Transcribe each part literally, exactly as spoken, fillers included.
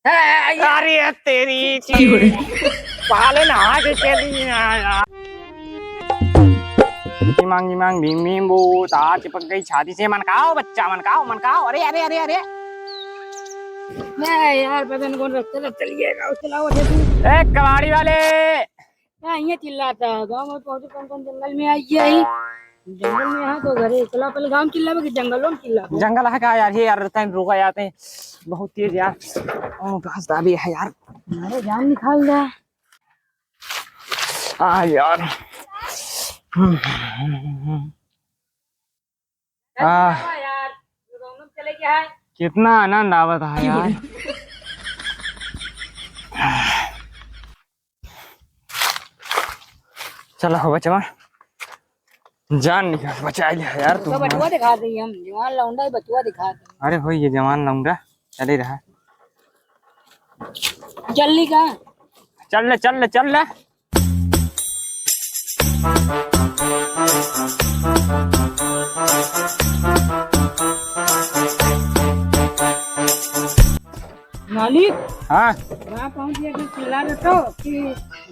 ए, ए, ए, अरे तेरी की हो रे? पहले नहा के चली यार। मांगी मांग भीम भीम वो तार चिपक गई छाती से। मन खाओ बच्चा, मन खाओ, मन खाओ। अरे, अरे, अरे, अरे। नहीं यार, पता नहीं कौन रास्ता से चलिएगा, चलाओ, चलाओ। ए, कबाड़ी वाले। हाँ, ये चिल्लाता है। गाँव में पहुँचे, कौन, कौन जंगल में आई है ही? जंगल में यहाँ तो घरे, चला पहले गाँव में चिल्लावे कि जंगलों में चिल्लावे? जंगल है का यार? ये यार, तैं रुका यार, तैं बहुत तेज यार। ओ, घास दाबी है यार। अरे, जान निकाल दे। आ यार। आह, कितना आनंद आवत है यार। चला हो बचवा, जान निकाल बचा लिया यार तू। तो बटुआ दिखा दे, हम जवान लौंडा ही बटुआ दिखा दे। अरे हो ये जवान लौंडा, चले रहा। जल्दी का? चल ले, चल ले, चल ले। मालिक, हाँ। वहाँ पहुँच गया कि चिल्ला दे तो कि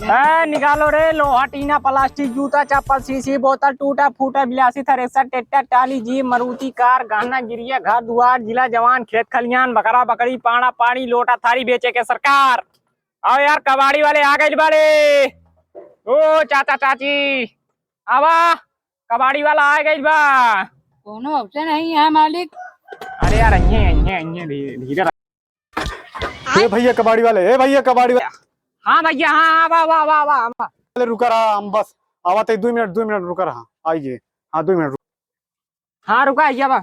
ए, निकालो रे, लोहा, टीना, प्लास्टिक, जूता, चप्पल, शीशी, बोतल, टूटा फूटा, बिलासी, थ्रेसर, ट्रैक्टर, टाली, जीप, मारुति, कार, गहना, गिरिया, घर दुआर, जिला जवान, खेत खलियान, बकरा बकरी, पाड़ा पाड़ी, लोटा थारी बेचे के सरकार। आओ यार, कबाड़ी वाले आ गइल बाड़े। ओ चाचा चाची, आवा, कबाड़ी वाला आ गइल बा। कोनो option नहीं है मालिक। अरे यार, अइहे, अइहे, अइहे, धी-, धीरे रख। ए भैया कबाड़ी वाले, ए भैया कबाड़ी वाले। हाँ भैया, हाँ, हाँ, वाह, वाह, वाह, वाह, वाह। अरे रुका रहा, हम बस आवा थे, दो मिनट, दो मिनट रुका रहा, आइए। हाँ, दो मिनट रुक। हाँ, रुका, आइए बा।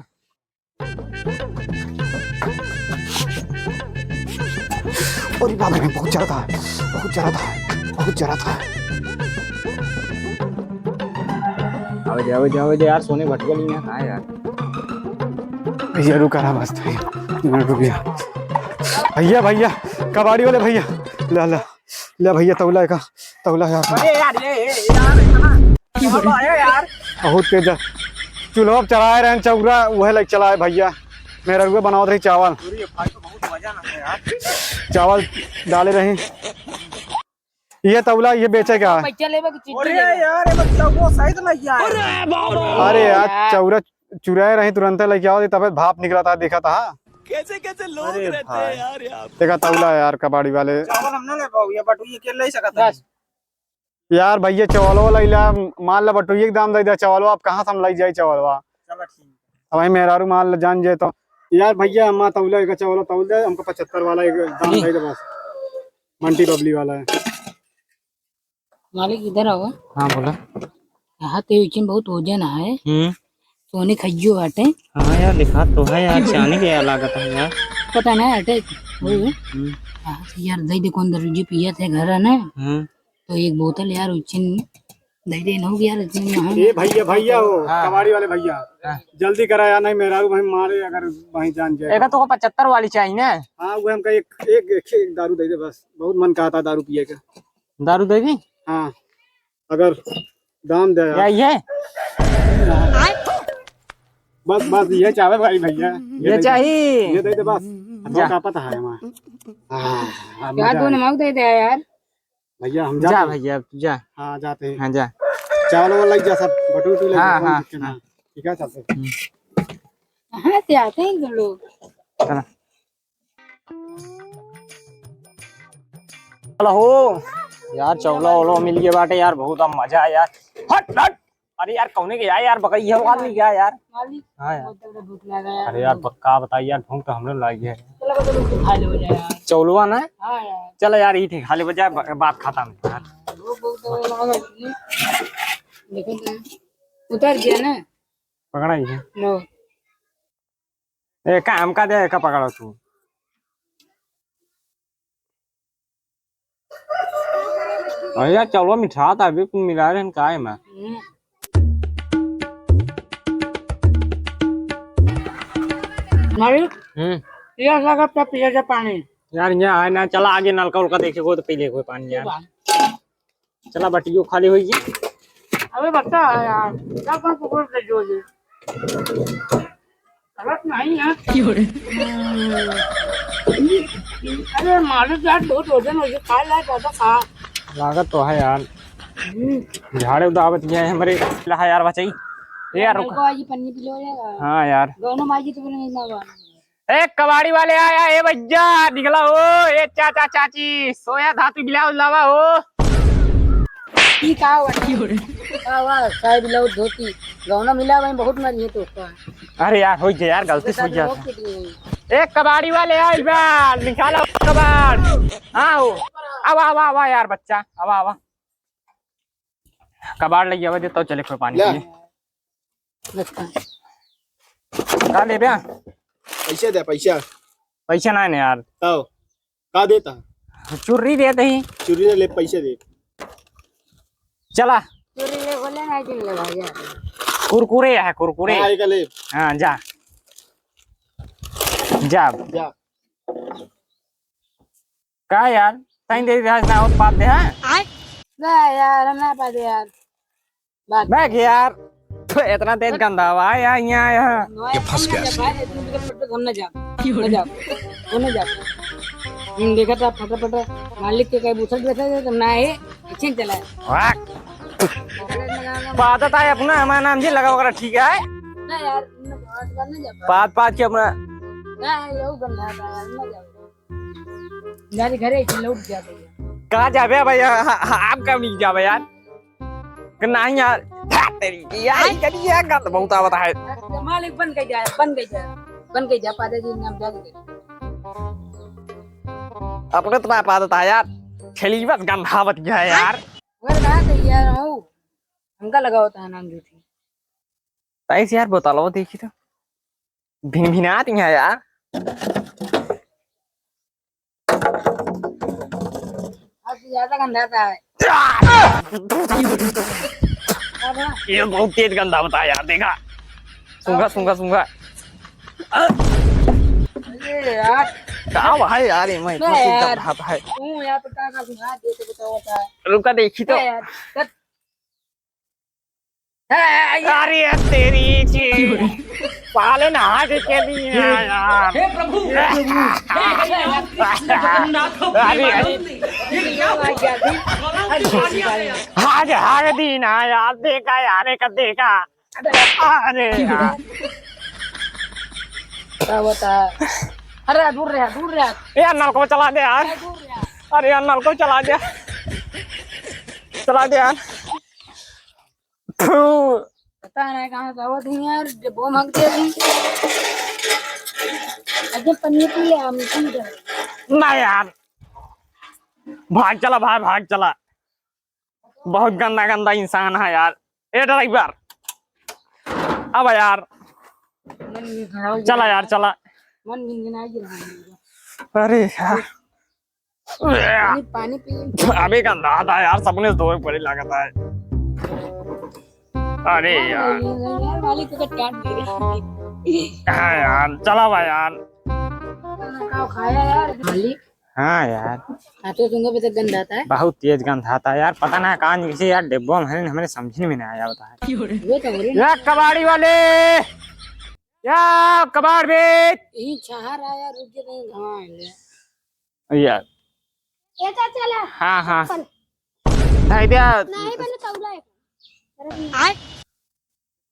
अरे बाप रे, बहुत जरा था, बहुत जरा था, बहुत जरा था। आवे दे, आवे दे, आवे दे यार, सोने भटकल ही ना, कहाँ है यार? भैया रुका रहा, बस भैया, रुक गया। भैया, भैया, कबाड़ी वाले भैया, ला, ला, ले भैया, तौला का, तौला यार। अरे यार, ये, ये, यार, इतना, अरे यार। बहुत तेज है। चूल्हा पे चढ़ाए रहे चौरा, वह लाइक चलाए भैया। मेहररुआ बनावत रही चावल। अरे भाई, तो बहुत वजन है यार। चावल डाले रही। ये तौला, ये बेचे का है? पैसा लेबे कि चिट्ठी अरे लेबे? यार, ये बच्चा वो सही तो नहीं आया। अरे यार, यार। चौरा चुराए रही, तुरंते लेके आओ, तबे भाप निकला था, देखा था। कैसे कैसे लोग अरे रहते हैं भाई। यार, यहाँ पे। देखा तौला यार, कबाड़ी वाले। चावल हम ना ले पाओ, ये बटुए के ले सकता है। बस। यार भैया, चावलो लैला, माल ला बटुए के दाम दे दे, चावलो अब कहाँ से हम लाई जाए चावलवा? चलो ठीक। अब भाई मेहरारू माल ला जान जाए तो। यार भैया, हम तौला एक चावल तौल दे, हमको पचहत्तर वाला एक दाम दे दे बस। मंटी बबली वाला है। मालिक, इधर आओ। हाँ, बोला। यहाँ तो ये बहुत वजन है। हम्म। सोने खइयो बाटे। हाँ यार, दिखा तो है यार, चांदी के यार लागत है यार। पता ना हटे। वही है। हम्म। हाँ, यार, दे दे, कौन दरुजी पियत है घर है ना? हाँ। तो एक बोतल यार, उचिन दे दे, ना हो यार, इतने में हम ए भैया, भैया हो, हाँ। कबाड़ी वाले भैया। हाँ। जल्दी करा यार, नहीं मेहरारू भाई मारे अगर भाई जान जाए। एक तो पचहत्तर वाली चाहिए ना? हाँ, वो हमका एक, एक, एक, एक दारू दे दे बस, बहुत मन कहा था दारू पिए का। दारू दे दी? हाँ, अगर दाम दे यार। या ये? बस, बस, ये चाहे भाई भैया। ये ये दे दे। चाहिए? ये दे दे बस। अब जा। का पता है हमारा। हाँ, अब क्या मजा दोनों आया। मऊ दे दे यार। भैया, हम जा जाते हैं। भैया, तू जा। हाँ, जाते हैं। हाँ, जा। चावल वावल लग जा सब, बटू उटू लग जा, हाँ, कोई हाँ, दिक्कत हाँ। नहीं। ठीक है, चलते हैं। हम्म। कहाँ से आते हैं तुम लोग? चला। चला हो। यार, चौला वोला मिल गया बाटे यार, बहुत अब मजा आया यार। हट, हट। अरे यार, कौने के जाए यार, बकरी है वो आदमी क्या यार? मालिक, हाँ यार। बहुत जोर भूख लगा यार। अरे यार, ब-, का बताई यार, भूख तो हमरे लागी है। चलो, चलो, कुछ खा ले हो जाए यार। चौलवा ना? हाँ यार। चलो यार, ई ठीक, खा ले हो जाए, ब-, बात खत्म यार। भूख बहुत जोर लगा है। देखो तो, उतर गया ना? पकड़ा ही है। लो। ए, का हमका दे, का पकड़ा तू? अरे यार, चावल मिठा था, अभी तुम मिला रहे हैं, का है मैं? हम्म। मालिक, हम्म। पियास लगा तो पिया जा पानी। यार, यहाँ आए ना, चला आगे नलका उलका देखे को तो पी ले कोई पानी यार। ठीक है। चला, बटियो खाली होई गई। अबे बच्चा है यार, क्या कौन पकड़ के जो ये? गलत नहीं है। क्यों रे? अरे मालिक यार, बहुत वजन हो गया, खा ला ज्यादा खा। लागत तो है यार। हम्म। झाड़े उदावत गया है हमरे। ला यार बचाई। ए यार रुक। हमको आज ये पन्नी पिलो यार। हाँ यार। दोनों माजी तो बोले नहीं ना। ए कबाड़ी वाले आया, ए भैया निकला हो, ए चाचा चाची सोया धातु ब्लाउज लावा हो। ई का हुआ? का हुआ? साहब ब्लाउज धोती गौना मिला भाई, बहुत मरी है तो का। अरे यार, हो गया यार, गलती से हो गया। ए कबाड़ी वाले आइल बा, निकाला कबाड़। हाँ हो, आवा आवा आवा यार बच्चा, आवा आवा। कबाड़ लइ आवा दे, तो चले कोई पानी ले। पिए। का लेबे? पैसा दे, पैसा। पैसा ना है यार। तो का देता? चुर्री देते ही। चुर्री ना ले, पैसा दे। चला। चुर्री ले बोले ना, जिन ले भाई यार। कुरकुरे है, कुरकुरे। हाँ, एक ले। हाँ, जा। जा। जा। का यार? तई देरी रहा ना, और पाद दे, हाँ? ना यार, हम ना पादे यार। बात बैग यार, तो इतना तेज गंधा हवा है यहाँ, यहाँ। ये फंस गया। हम ना जाब, हम ना जाब, हम ना जाब। हम देखा था फटाफट मालिक के कहीं बुसट बैठा था, तो ना है, पीछे चला है। वाह। पादत आए अपना, हमारा नाम जी लगा वगैरह ठीक है। ना यार, हम ना जाब, हम ना जाब। पाद, पाद के अपना। ना, ये गंधा था यार, हम ना जाब। जा रे घरे, चल लौट जा भैया। कहाँ जाबे भैया? हा-, हा-, आप कहाँ नहीं जाबे यार? कि नहीं यार, धा तेरी की यार, ये कभी ये गंध बहुत आवत है। मालिक बन के जा, बन के जा, बन के जा, पादे जी नाम जा के। अपने तो पादत है यार, छेली बस गंध आवत गया है यार। वो कहा थे यार, हो, हमका लगा होता है नाम झूठी। तैसे यार, बोतलवा देखी तो। भिनभिनात यहाँ यार। अब ज्यादा गंधाता है। ये बहुत तेज गंधावत है यार, देखा। सूंघा, सूंघा, सूंघा। अरे यार। का भाई यार, ये मैं नहीं इतना तेज यार। गंधाता है। तू यहाँ पे का, का सूंघा दे तो बताओ, बता। रुका, देखी तो। नहीं यार, कर। अरे तेरी की। पालन हाथ के दिन है यार। हे प्रभु, हे प्रभु, हे जगन्नाथ, अरे, अरे। ये क्या हो गया? आज हार दिन है यार, देखा यार, एक देखा। अरे यार। क्या होता है? अरे दूर रहा, दूर रहा। यार नल को चला दे यार। अरे दूर रहा। अरे यार नल को चला दे। चला दे यार। थू। पता नहीं कहाँ से आवत ही यार, जब वो मांगते हैं। अरे पनीर पी ले, हम पी रहे। ना यार, भाग चला भाई, भाग चला। बहुत गंदा गंदा इंसान है यार। ए ड्राइवर, अब यार। मन भी घबराई चला गया यार, है। चला। मन भी घबराई गया है। अरे यार। पानी, पानी पी। अबे गंदा आता है यार, सबने धोए पड़े लागत है। अरे यार। यार, मालिक को काट दे। हाँ यार, चला भाई यार। खाना खाओ, खाया यार, मालिक। हाँ यार। हाथों सूंघे पे तो गंध आता है। बहुत तेज गंध आता है यार, पता ना कहाँ से यार, डिब्बा में है, हमारे समझ में नहीं आया होता है। वो तो हो रही है। यार कबाड़ी वाले, या कबाड़ बेच। यही छहार आया, रुक के कहीं घाव आएंगे। यार। ये तो चला। हाँ, हाँ। चप्पल। नहीं दिया। नहीं, पहले तौला है। अरे,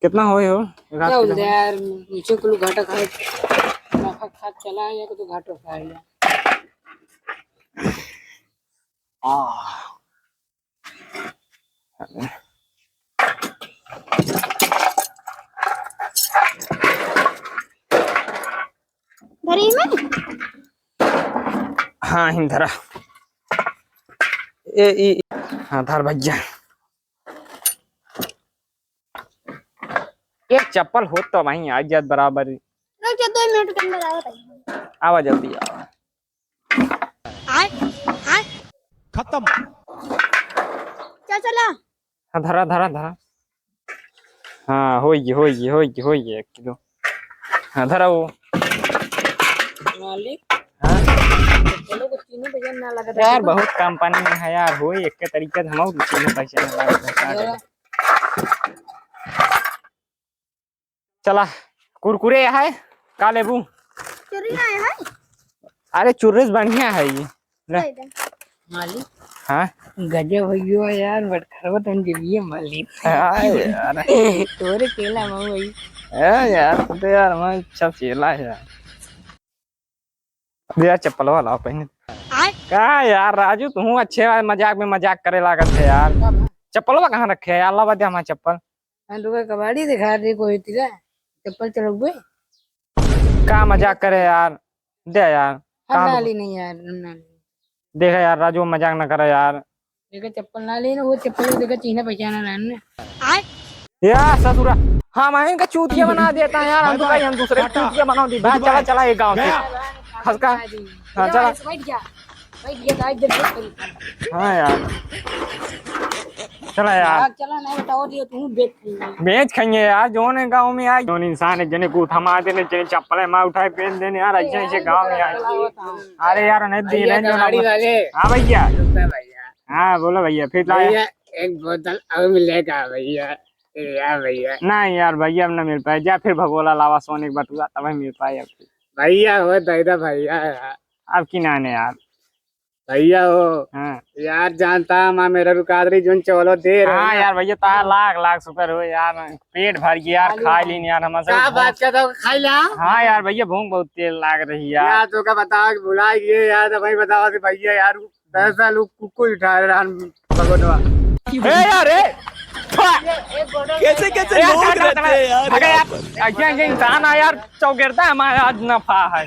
कितना होए हो? एक आध क्या किलो बोलते हैं यार, नीचे कुल घाटा खाए, नफा खा चला है, या तो घाटा खा लिया। आह। धरी में? हाँ, हिम धरा। ए, ई, हाँ, धर भैया। एक चप्पल हो तो वहीं आ जात बराबर। रुक जा, दो मिनट के अंदर आवत है। आवा जल्दी आवा। आय, आय। खत्म। चल चला। हाँ, धरा, धरा, धरा। हाँ, होई गे, होई गे, होई गे, होई गे, एक किलो। हाँ, धरा वो। मालिक। हाँ? चलो, कुछ तीनों भैया ना लगा यार, था। बहुत कंपनी में है यार, होई एक के तरीके से हम और तीनों पैसे ना लगा था। चला, कुरकुरे है, का लेबू? चुरी ना है भाई। अरे चुर्रेस बढ़िया है ये। ले। मालिक। हाँ? गजब हो गयो यार, बटखरवा तन देविए मालिक। हाँ यार। तोरे केला मऊ भाई। हाँ यार, तू तो यार, मैं सब चेला है यार। दे यार, चप्पलवा लाओ पहने। आय। का यार राजू, तू अच्छे वाले मजाक में मजाक करे लागत है यार। चप्पलवा कहाँ रखे है यार? लावा दे हमारा चप्पल। हाँ, तो कबाड़ी दिखा दे कोई तेरा। चप्पल चलौबे? का मजाक करे यार? दे यार, हम कहाँ ना दे-, ली नहीं यार, हम ना ली। देखा यार राजू, मजाक ना करे यार। देखा चप्पल ना ली ना, वो चप्पल को देखा चीन्हा पहचाना ना हमने। यार ससुरा, हम इनका चूतिया बना देता है यार, हम तो भाई, कहीं हम दूसरे टाटा, चूतिया बना दी। भाई, गुड बाय, चला, चला, ये गाँव से। गया। खसका। हाँ, चला। बैठ जा। हाँ यार। चला यार। यार, चला ना, बताओ दियो, तू बेच खइए। बेच खइए यार, जोन है गाँव में यार, जोन इंसान है, जने को थमा देने, जने चप्पल है, माँ उठाए पहन देने यार, ऐसे, ऐसे गाँव में यार। चला, बताओ। अरे यार, नहीं दे भैया, रहे हैं, जो ना कबाड़ी बोल-, वाले। हाँ भैया। रुको भैया। हाँ, बोलो भैया, फिर लाया। भैया, एक बोतल और मिलेगा भैया। ए यार भैया। नहीं यार, भैया, अब ना मिल पाए, जा फिर भगोला लावा सोने के बटुआ, तब ही मिल पाए अब। भैया हो, दे दे भैया यार। अब की नाने यार। भैया हो। हाँ। यार जानता, माँ मेरा रुकादरी जोन चवलो दे रहे हाँ हैं। यार भैया, तार लाख लाख शुक्र हो यार, पेट भर गया यार, खाली खा लीन यार, हम सब क्या भूख बात करता हो, खाई ला? हाँ यार भैया, भूख बहुत तेज लाग रही यार। यार तो का बताओ कि भुला गए यार, तो भाई बताओ कि भैया यार, दरअसल वो कुकुर उठा रहे हैं भगोटवा। ए यार, ए! कैसे कैसे ए यार, लोग रहते हैं यार, ऐसे, ऐसे इंसान है यार, चौगिरदा हमारा आज नफा है।